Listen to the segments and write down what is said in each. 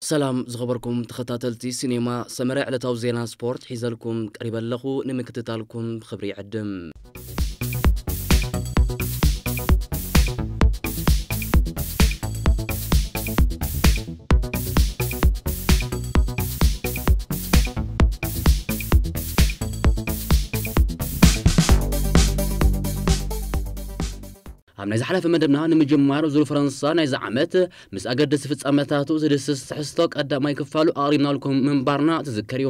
ሰላም ዝኸበርኩም ተኸታተልቲ ሲኔማ ሰመረ፣ ዕለታዊ ዜና ስፖርት ሒዘልኩም ቀሪበ ኣለኹ። ንምክትታልኩም ብኽብሪ ይዕድም። ኣብ ናይ ዝሓለፈ መደብና ንምጅማር፣ ዙር ፈረንሳ ናይዚ ዓመት ምስ ኣገደስቲ ፍጻመታቱ ዝድስስ ትሕዝቶ ቀዳማይ ክፋሉ ኣቕሪብናልኩም ምንባርና ትዝከር እዩ።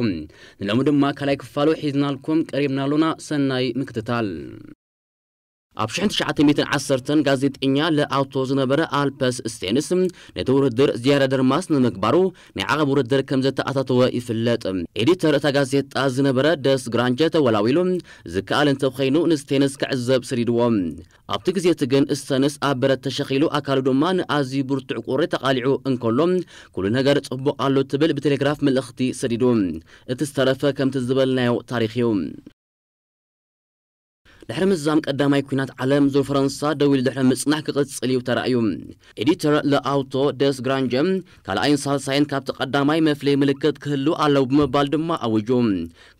ንሎሚ ድማ ካልኣይ ክፋሉ ሒዝናልኩም ቀሪብና ኣሎና። ሰናይ ምክትታል። ኣብ ሽሕን ትሽዓተ ሚእትን ዓሰርተን ጋዜጠኛ ለኣውቶ ዝነበረ ኣልፐስ ስቴንስ ነቲ ውድድር ዝያዳ ደርማስ ንምግባሩ ናይ ዓቐብ ውድድር ከም ዘተኣታተወ ይፍለጥ። ኤዲተር እታ ጋዜጣ ዝነበረ ደስ ግራንጀ ተወላዊሉ ዝከኣል እንተኾይኑ ንስቴንስ ክዕዘብ ሰዲድዎ። ኣብቲ ግዜ እቲ ግን ስተንስ ኣብ በረት ተሸኺሉ ኣካሉ ድማ ንኣዝዩ ብርቱዕ ቁሪ ተቓሊዑ እንከሎ ኩሉ ነገር ጽቡቕ ኣሎ ትብል ብቴሌግራፍ መልእኽቲ ሰዲዱ። እቲ ዝተረፈ ከምቲ ዝበልናዮ ታሪኽ እዩ። ድሕሪ ምዝዛም ቀዳማይ ኲናት ዓለም ዙር ፈረንሳ ደው ኢሉ ድሕሪ ምጽናሕ ክቕጽል እዩ ተራእዩ። ኤዲተር ለኣውቶ ደስ ግራንጀ ካልኣይን ሳልሳይን ካብቲ ቀዳማይ መፍለይ ምልክት ክህሉ ኣለዉ ብምባል ድማ ኣውጁ።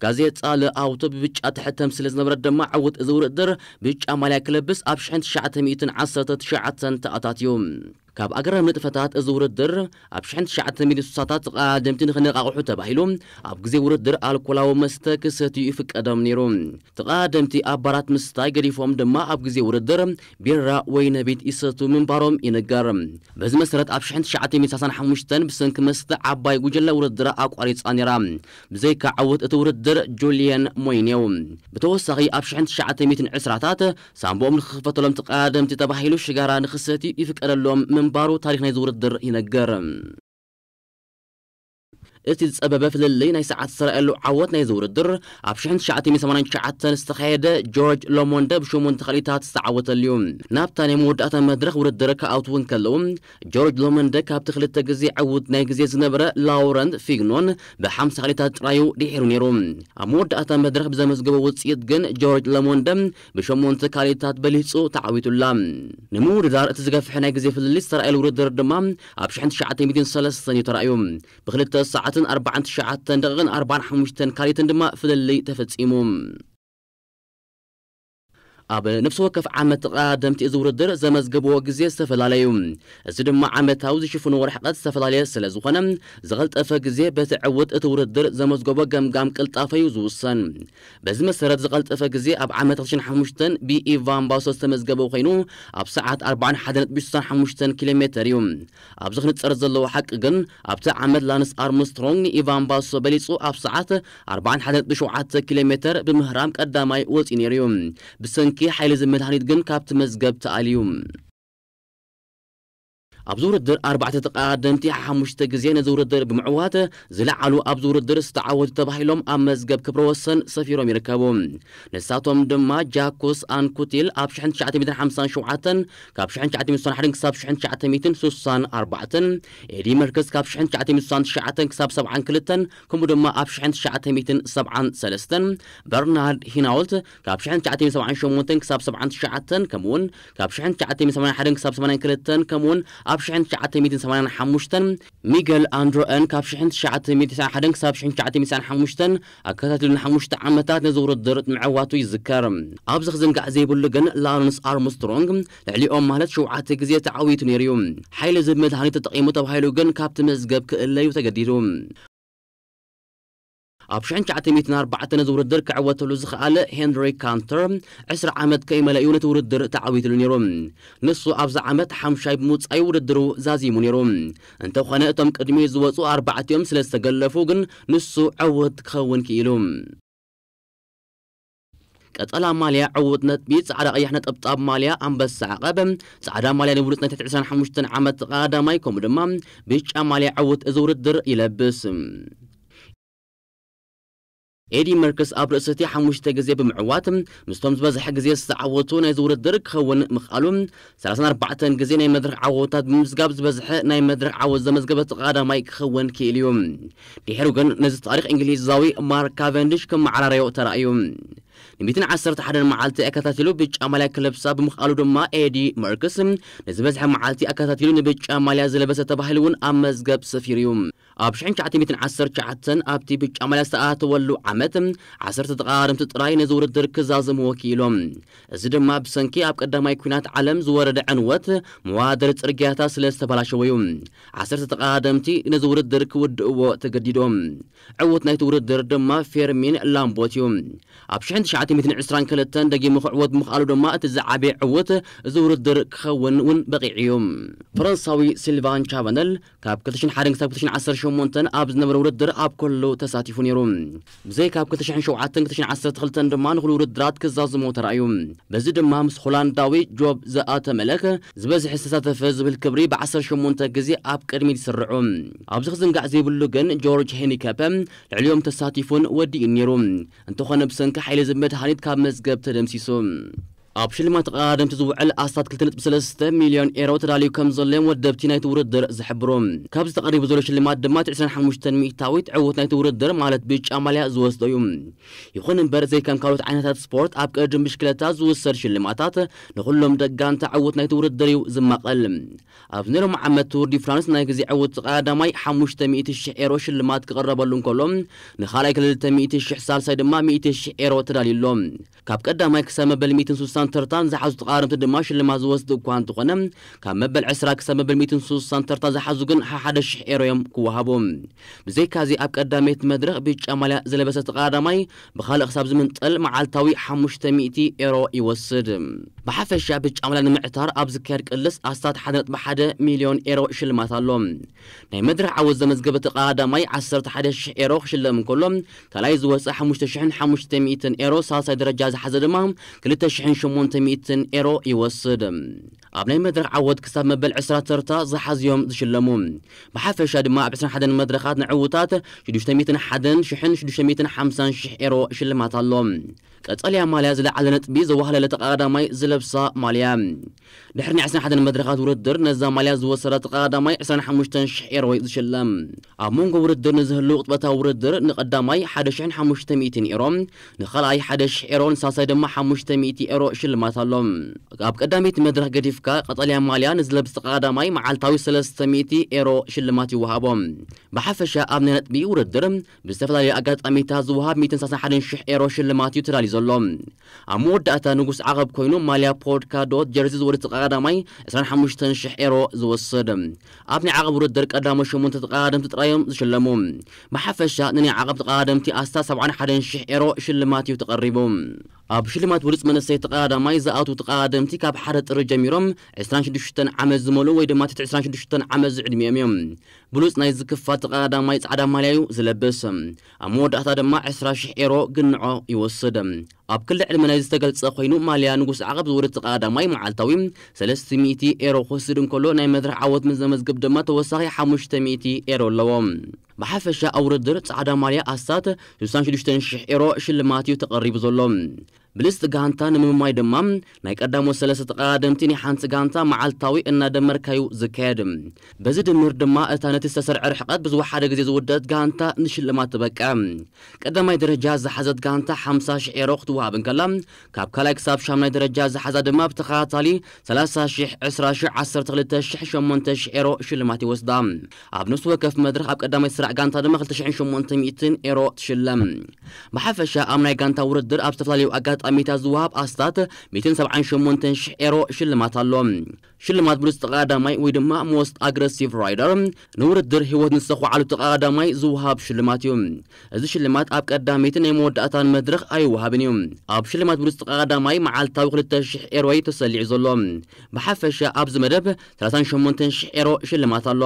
ጋዜጣ ለኣውቶ ብብጫ ትሕተም ስለ ዝነበረት ድማ ዕውት እዚ ውድድር ብጫ ማልያ ክለብስ ኣብ ሽሕን ትሽዓተ ሚእትን ዓሰርተ ትሽዓተን ተኣታትዩ። ካብ ኣገራሚ ንጥፈታት እዚ ውድድር ኣብ ሽሕን ትሽዓተ ሚእትን ስሳታት ተቐዳደምቲ ንኽነቓቕሑ ተባሂሉ ኣብ ግዜ ውድድር ኣልኮላዊ መስተ ክሰትዩ ይፍቀዶም ነይሩ። ተቐዳደምቲ ኣብ ባራት ምስታይ ገዲፎም ድማ ኣብ ግዜ ውድድር ቢራ ወይ ነቢት ይሰቱ ምንባሮም ይንገር። በዚ መሰረት ኣብ ሽሕን ትሽዓተ ሚእትን ሰላሳን ሓሙሽተን ብሰንኪ መስተ ዓባይ ጉጅለ ውድድር ኣቋሪጻ ነይራ። ብዘይካ ዕውት እቲ ውድድር ጁልየን ሞይኔው ብተወሳኺ ኣብ ሽሕን ትሽዓተ ሚእትን ዕስራታት ሳንቦኦም ንኽኽፈተሎም ተቐዳደምቲ ተባሂሉ ሽጋራ ንኽሰትዩ ይፍቀደሎም ምንባሩ ታሪኽ ናይዚ ውድድር ይነግር። እቲ ዝጸበበ ፍልልይ ናይ ሰዓት ዝተራእየሉ ዓወት ናይዚ ውድድር ኣብ ሽሕን ትሽዓተ ሚእትን ሰማንያን ትሽዓተን ዝተኻየደ ጆርጅ ሎሞንደ ብሸሞንተ ካልኢታት ዝተዓወተሉ እዩ። ናብታ ናይ መወዳእታ መድረኽ ውድድር ክኣትዉ እንከለዉ ጆርጅ ሎሞንደ ካብቲ ክልተ ግዜ ዕውት ናይ ግዜ ዝነበረ ላውረንት ፊግኖን ብሓምሳ ካልኢታት ጥራዩ ድሒሩ ነይሩ። ኣብ መወዳእታ መድረኽ ብዘመዝገቦ ውጽኢት ግን ጆርጅ ሎሞንደ ብሸሞንተ ካልኢታት በሊጹ ተዓዊቱላ። ንምውድዳር እቲ ዝገፍሐ ናይ ግዜ ፍልልይ ዝተራእየሉ ውድድር ድማ ኣብ ሽሕን ትሽዓተ ሚእትን ሰለስተን እዩ ተራእዩ። ብክልተ ሰዓትን ኣርባዓን ትሽዓተን ደቂቕን ኣርባዓን ሓሙሽተን ካልኢትን ድማ ፍልልይ ተፈጺሙ። ኣብ ነፍሲ ወከፍ ዓመት ተቐዳደምቲ እዚ ውድድር ዘመዝገብዎ ግዜ ዝተፈላለየ እዩ። እዚ ድማ ዓመታዊ ዝሽፍንዎ ርሕቀት ዝተፈላለየ ስለ ዝኾነ፣ ዝቐልጠፈ ግዜ በቲ ዕውት እቲ ውድድር ዘመዝገቦ ገምጋም ቅልጣፈ እዩ ዝውሰን። በዚ መሰረት ዝቐልጠፈ ግዜ ኣብ ዓመት ክልተ ሽሕን ሓሙሽተን ብኢቫን ባሶ ዝተመዝገበ ኮይኑ፣ ኣብ ሰዓት ኣርባዓን ሓደን ነጥቢ ስሳን ሓሙሽተን ኪሎ ሜተር እዩ። ኣብዚ ክንጸር ዘለዎ ሓቂ ግን፣ ኣብቲ ዓመት ላንስ ኣርምስትሮንግ ንኢቫን ባሶ በሊጹ ኣብ ሰዓት ኣርባዓን ሓደን ነጥቢ ሸውዓተ ኪሎ ሜተር ብምህራም ቀዳማይ ወጺኡ ነይሩ እዩ። ብሰንኪ ሓይሊ ዝብ መድሃኒት ግን ካብቲ መዝገብ ተኣልዩ። ኣብዚ ውድድር ኣርባዕተ ተቐዳደምቲ ሓሙሽተ ግዜ ነዚ ውድድር ብምዕዋት ዝለዓሉ ኣብዚ ውድድር ዝተዓወቱ ተባሂሎም ኣብ መዝገብ ክብረ ወሰን ሰፊሮም ይርከቡ። ንሳቶም ድማ ጃኩስ ኣንኩቲል ኣብ ሽሕን ትሽዓተ ሚእትን ሓምሳን ሸውዓተን ካብ ሽሕን ትሽዓተ ሚእትን ሓደን ክሳብ ሽሕን ትሽዓተ ሚእትን ስሳን ኣርባዕተን፣ ኤዲ መርከስ ካብ ሽሕን ትሽዓተ ሚእትን ስሳን ትሽዓተን ክሳብ ሰብዓን ክልተን፣ ከምኡ ድማ ኣብ ሽሕን ትሽዓተ ሚእትን ሰብዓን ሰለስተን፣ በርናርድ ሂናውልት ካብ ሽሕን ትሽዓተ ሚእትን ሰብዓን ሸሞንተን ክሳብ ሰብዓን ትሽዓተን፣ ከምኡ እውን ካብ ሽሕን ትሽዓተ ሚእትን ሰማንያን ሓደን ክሳብ ሰማንያን ክልተን፣ ከምኡ እውን ኣብ ሽሕን ትሽዓተ ሚእትን ሰማንያን ሓሙሽተን፣ ሚገል ኣንድሮኤን ካብ ሽሕን ትሽዓተ ሚእትን ሓደን ክሳብ ሽሕን ትሽዓተ ሚእትን ሓሙሽተን ኣከታቲሉ ንሓሙሽተ ዓመታት ነዚ ውድድር ምዕዋቱ ይዝከር። ኣብዚ ክዝንጋዕ ዘይብሉ ግን ላረንስ ኣርምስትሮንግ ልዕሊኦም ማለት ሸውዓተ ግዜ ተዓዊቱ ነይሩ እዩ። ሓይሊ ዝብ መድሃኒት ተጠቒሙ ተባሂሉ ግን ካብቲ መዝገብ ክእለዩ ተገዲዱ። ኣብ ሽሕን ትሽዓተ ሚእትን ኣርባዕተን ነዚ ውድድር ክዕወተሉ ዝኸኣለ ሄንሪ ካንተር ዕስራ ዓመት ከይመለእ እዩ ነቲ ውድድር ተዓዊትሉ ነይሩ። ንሱ ኣብዚ ዓመት ሓምሻይ ብምውጻዩ ውድድሩ ዛዚሙ ነይሩ። እንተኾነ እቶም ቅድሚኡ ዝወጹ ኣርባዕቲኦም ስለ ዝተገለፉ ግን ንሱ ዕውት ክኸውን ክኢሉ። ቀጸላ ማልያ ዕውት ነጥቢ፣ ጻዕዳ ቀያሕ ነጠብጣብ ማልያ ኣንበሳ ዓቐብ፣ ጻዕዳ ማልያ ንብሉጽ ናይ ትሕቲ ዕስራን ሓሙሽተን ዓመት ተቐዳዳማይ፣ ከምኡ ድማ ብጫ ማልያ ዕውት እዚ ውድድር ይለብስ። ኤዲ መርክስ ኣብ ርእሲ እቲ ሓሙሽተ ግዜ ብምዕዋት ምስቶም ዝበዝሐ ግዜ ዝተዓወቱ ናይዚ ውድድር ክኸውን ምኽኣሉ፣ ሰላሳን ኣርባዕተን ግዜ ናይ መድረኽ ዓወታት ብምምዝጋብ ዝበዝሐ ናይ መድረኽ ዓወት ዘመዝገበ ተቐዳዳማይ ክኸውን ክኢሉ እዩ። ድሒሩ ግን ነዚ ታሪኽ እንግሊዛዊ ማርክ ካቨንዲሽ ክመዓራረዮ ተራእዩ። ንሚእትን ዓሰርተ ሓደን መዓልቲ ኣከታቲሉ ብጫ ማልያ ክለብሳ ብምኽኣሉ ድማ ኤዲ መርክስ ንዝበዝሐ መዓልቲ ኣከታቲሉ ንብጫ ማልያ ዝለበሰ ተባሂሉ እውን ኣብ መዝገብ ሰፊሩ እዩ። ኣብ ሽሕን ትሽዓተ ሚእትን ዓሰርተ ትሽዓተን ኣብቲ ብጫ ማልያ ዝተኣተወሉ ዓመት ዓሰርተ ተቐዳደምቲ ጥራይ ነዚ ውድድር ክዛዘምዎ ክኢሎም። እዚ ድማ ብሰንኪ ኣብ ቀዳማይ ኲናት ዓለም ዝወረደ ዕንወት መዋደር ጽርግያታት ስለ ዝተበላሸወ እዩ። ዓሰርተ ተቐዳደምቲ ነዚ ውድድር ክውድእዎ ተገዲዶም። ዕውት ናይቲ ውድድር ድማ ፌርሚን ላምቦት እዩ። ኣብ ሽሕን ትሽዓተ ሚእትን ዕስራን ክልተን ደጊሙ ክዕወት ምኽኣሉ ድማ እቲ ዝዓበየ ዕውት እዚ ውድድር ክኸውን እውን በቒዑ እዩ። ፈረንሳዊ ሲልቫን ቻቨነል ካብ ክልተ ሽሕን ሓደን ክሳብ ክልተ ሽሕን ዓሰርተ ሸሞንተን ኣብ ዝነበረ ውድድር ኣብ ኩሉ ተሳቲፉ ነይሩ። ብዘይ ካብ ክልተ ሽሕን ሸውዓተን ክልተ ሽሕን ዓሰርተ ክልተን ድማ ንኹሉ ውድድራት ክዛዝሞ ተራእዩ። በዚ ድማ ምስ ሆላንዳዊ ጆብ ዘኣተመለክ ዝበዝሕ ዝተሳተፈ ዝብል ክብሪ ብዓሰርተ ሸሞንተ ግዜ ኣብ ቅድሚት ይስርዑ። ኣብዚ ክዝንጋዕ ዘይብሉ ግን ጆርጅ ሄኒከፐ ልዕሊኦም ተሳቲፉን ወዲኡን ነይሩ። እንተኾነ ብሰንኪ ሓይሊ ዝብ መድሃኒት ካብ መዝገብ ተደምሲሱ። ኣብ ሽልማት ተቐዳደምቲ ዝውዕል ኣስታት ክልተ ነጥቢ ሰለስተ ሚልዮን ኤሮ ተዳልዩ ከም ዘሎ እዮም ወደብቲ ናይቲ ውድድር ዝሕብሩ። ካብዚ ተቐሪቡ ዘሎ ሽልማት ድማ እቲ ዕስራን ሓሙሽተን ሚእታዊት ዕውት ናይቲ ውድድር ማለት ብጫ ማልያ ዝወስዶ እዩ። ይኹን እምበር ዘይከም ካልኦት ዓይነታት ስፖርት ኣብ ቅድድም ብሽክለታ ዝውሰድ ሽልማታት ንኹሎም ደቂ ጋንታ ዕውት ናይቲ ውድድር እዩ ዝማቐል። ኣብ ናይ ሎሚ ዓመት ቱር ዲ ፍራንስ ናይ ግዜ ዕውት ቀዳማይ ሓሙሽተ ሚእቲ ሽሕ ኤሮ ሽልማት ክቕረበሉ እንከሎ ንኻልኣይ ክልተ ሚእቲ ሽሕ ሳልሳይ ድማ ሚእቲ ሽሕ ኤሮ ተዳልዩ ኣሎ። ካብ ቀዳማይ ክሳብ መበል ሚእትን ስሳን ተርታን ዝሓዙ ተቐዳደምቲ ድማ ሽልማት ዝወስዱ እኳ እንተኾነ ካብ መበል ዕስራ ክሳብ መበል ሚእትን ስሳን ተርታ ዝሓዙ ግን ሓሓደ ሽሕ ኤሮ እዮም ክወሃቡ። ብዘይካዚ ኣብ ቀዳመይቲ መድረኽ ብጫ ማልያ ዝለበሰ ተቐዳዳማይ ብኻልእ ክሳብ ዝምንጠል መዓልታዊ ሓሙሽተ ሚእቲ ኤሮ ይወስድ። ብሓፈሻ ብጫ ማልያ ንምዕታር ኣብ ዝካየድ ቅልስ ኣስታት ሓደ ነጥቢ ሓደ ሚልዮን ኤሮ ሽልማት ኣሎ። ናይ መድረኽ ዓወት ዘመዝገበ ተቐዳዳማይ ዓሰርተ ሓደ ሽሕ ኤሮ ክሽለም እንከሎ ካልኣይ ዝወፀ ሓሙሽተ ሽሕን ሓሙሽተ ሚእትን ኤሮ ሳልሳይ ደረጃ ዝሓዘ ድማ ክልተ ሽሕን ሸሞንተ ሚእትን ኤሮ ይወስድ። ኣብ ናይ መድረኽ ዓወት ክሳብ መበል ዕስራ ተርታ ዝሓዝዮም ዝሽለሙ። ብሓፈሻ ድማ ኣብ ዕስራን ሓደን መድረኻት ንዕውታት ሽዱሽተ ሚእትን ሓደን ሽሕን ሽዱሽተ ሚእትን ሓምሳን ሽሕ ኤሮ ሽልማት ኣሎ። ቀጠልያ ማልያ ዝለዓለ ነጥቢ ዘዋህለለ ተቐዳዳማይ ዝለብሳ ማልያ። ድሕሪ ናይ ዕስራን ሓደን መድረኻት ውድድር ነዛ ማልያ ዝወሰዳ ተቐዳዳማይ ዕስራን ሓሙሽተን ሽሕ ኤሮ እዩ ዝሽለም። ኣብ መንጎ ውድድር ንዝህሉ ቅጥበታዊ ውድድር ንቐዳማይ ሓደ ሽሕን ሓሙሽተ ሚእትን ኤሮ፣ ንኻልኣይ ሓደ ሽሕ ኤሮ፣ ንሳልሳይ ድማ ሓሙሽተ ሚእቲ ኤሮ ሽልማት ኣሎ። ኣብ ቀዳመይቲ መድረኽ ገዲፍካ ቀጠልያ ማልያ ንዝለብስ ተቐዳዳማይ መዓልታዊ ሰለስተ ሚእቲ ኤሮ ሽልማት ይወሃቦ። ብሓፈሻ ኣብ ናይ ነጥቢ ውድድር ብዝተፈላለዩ ኣጋጣሚታት ዝወሃብ ሚእትን ሰላሳን ሓደን ሽሕ ኤሮ ሽልማት እዩ ተዳልዩ ዘሎ። ኣብ መወዳእታ ንጉስ ዓቐብ ኮይኑ ማልያ ፖድካ ዶት ጀርዚ ዝወደተ ተቐዳዳማይ ዕስራን ሓሙሽተን ሽሕ ኤሮ ዝወስድ። ኣብ ናይ ዓቐብ ውድድር ቀዳሞት ሸሞንተ ተቐዳደምቲ ጥራዮም ዝሽለሙ። ብሓፈሻ ንናይ ዓቐብ ተቐዳደምቲ ኣስታት ሰብዓን ሓደን ሽሕ ኤሮ ሽልማት እዩ ተቐሪቡ። ኣብ ሽልማት ብሉጽ መንእሰይ ተቐዳዳማይ ዝኣትዉ ተቐዳደምቲ ካብ ሓደ ጥሪ ጀሚሮም ዕስራን ሽዱሽተን ዓመት ዝመልኡ ወይ ድማ ትሕቲ ዕስራን ሽዱሽተን ዓመት ዝዕድሚኦም እዮም። ብሉጽ ናይዚ ክፋል ተቐዳዳማይ ጻዕዳ ማልያ እዩ ዝለብስ። ኣብ መወዳእታ ድማ ዕስራ ሽሕ ኤሮ ግንዖ ይወስድ። ኣብ ክሊ ዕድመ ናይ ዝተገልጸ ኮይኑ ማልያ ንጉስ ዓቐብ ዝወደት ተቐዳዳማይ መዓልታዊ ሰለስተ ሚእቲ ኤሮ ክወስድ እንከሎ ናይ መድረኽ ዓወት ምስ ዘመዝግብ ድማ ተወሳኺ ሓሙሽተ ሚእቲ ኤሮ ኣለዎ። ብሓፈሻ ኣብ ውድድር ጻዕዳ ማልያ ኣስታት ስሳን ሽዱሽተን ሽሕ ኤሮ ሽልማት እዩ ተቐሪቡ ዘሎ። ብልጽቲ ጋንታ ንምምማይ ድማ ናይ ቀዳሞት ሰለስተ ተቐዳደምቲ ናይ ሓንቲ ጋንታ መዓልታዊ እናደመርካዩ ዝካየድ። በዚ ድምር ድማ እታ ነቲ ዝተሰርዐ ርሕቀት ብዝወሓደ ግዜ ዝውደት ጋንታ ንሽልማት ትበቅዕ። ቀዳማይ ደረጃ ዝሓዘት ጋንታ ሓምሳ ሽሕ ኤሮ ክትወሃብ እንከላ ካብ ካልኣይ ክሳብ ሻምናይ ደረጃ ዝሓዛ ድማ ብተኸታታሊ ሰላሳ ሽሕ፣ ዕስራ ሽሕ፣ ዓሰርተ ክልተ ሽሕ፣ ሸሞንተ ሽሕ ኤሮ ሽልማት ይወስዳ። ኣብ ነፍሲ ወከፍ መድረኽ ኣብ ቀዳማይ ስራዕ ጋንታ ድማ ክልተ ሽሕን ሸሞንተ ሚእትን ኤሮ ትሽለም። ብሓፈሻ ኣብ ናይ ጋንታ ውድድር ኣብ ዝተፈላለዩ ኣጋጣሚታት ዝወሃብ ኣስታት ሚእትን ሰብዓን ሸሞንተን ሽሕ ኤሮ ሽልማት ኣሎ። ሽልማት ብሉጽ ተቐዳዳማይ ወይ ድማ ሞስት ኣግረሲቭ ራይደር ንውድድር ህይወት ንዝተኳዓሉ ተቐዳዳማይ ዝወሃብ ሽልማት እዩ። እዚ ሽልማት ኣብ ቀዳመይቲ ናይ መወዳእታን መድረኽ ኣይወሃብን እዩ። ኣብ ሽልማት ብሉጽ ተቐዳዳማይ መዓልታዊ ክልተ ሽሕ ኤሮ እዩ ተሰሊዑ ዘሎ። ብሓፈሻ ኣብዚ መደብ ሰላሳን ሸሞንተን ሽሕ ኤሮ ሽልማት ኣሎ።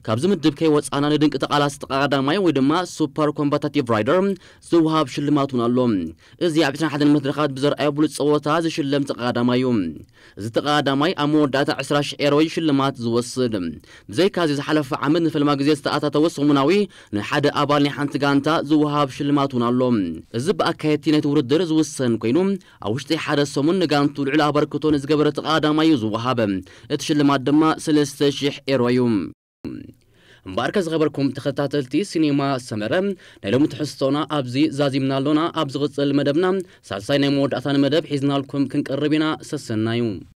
ካብዚ ምድብ ከይወጻና ንድንቂ ተቓላሲ ተቐዳዳማይ ወይ ድማ ሱፐር ኮምባታቲቭ ራይደር ዝወሃብ ሽልማት እውን ኣሎ። እዚ ኣብ ዕስራን ሓደን መድረኻት ብዘርኣዮ ብሉጽ ጸወታ ዝሽለም ተቐዳዳማይ እዩ። እዚ ተቐዳዳማይ ኣብ መወዳእታ ዕስራ ሽሕ ኤሮ እዩ ሽልማት ዝወስድ። ብዘይካዚ ዝሓለፈ ዓመት ንፈልማ ግዜ ዝተኣታተወ ሰሙናዊ ንሓደ ኣባል ናይ ሓንቲ ጋንታ ዝወሃብ ሽልማት እውን ኣሎ። እዚ ብኣካየድቲ ናይቲ ውድድር ዝውሰን ኮይኑ ኣብ ውሽጢ ሓደ ሰሙን ንጋንቱ ልዑል ኣበርክቶ ንዝገበረ ተቐዳዳማይ እዩ ዝወሃብ። እቲ ሽልማት ድማ ሰለስተ ሽሕ ኤሮ እዩ። እምበኣርከ ዝኸበርኩም ተኸታተልቲ ሲኔማ ሰመረ፣ ናይ ሎሚ ትሕዝቶና ኣብዚ ዛዚምና ኣሎና። ኣብ ዝቕጽል መደብና ሳልሳይ ናይ መወዳእታ ንመደብ ሒዝናልኩም ክንቀርብ ኢና። ሰሰናዩ።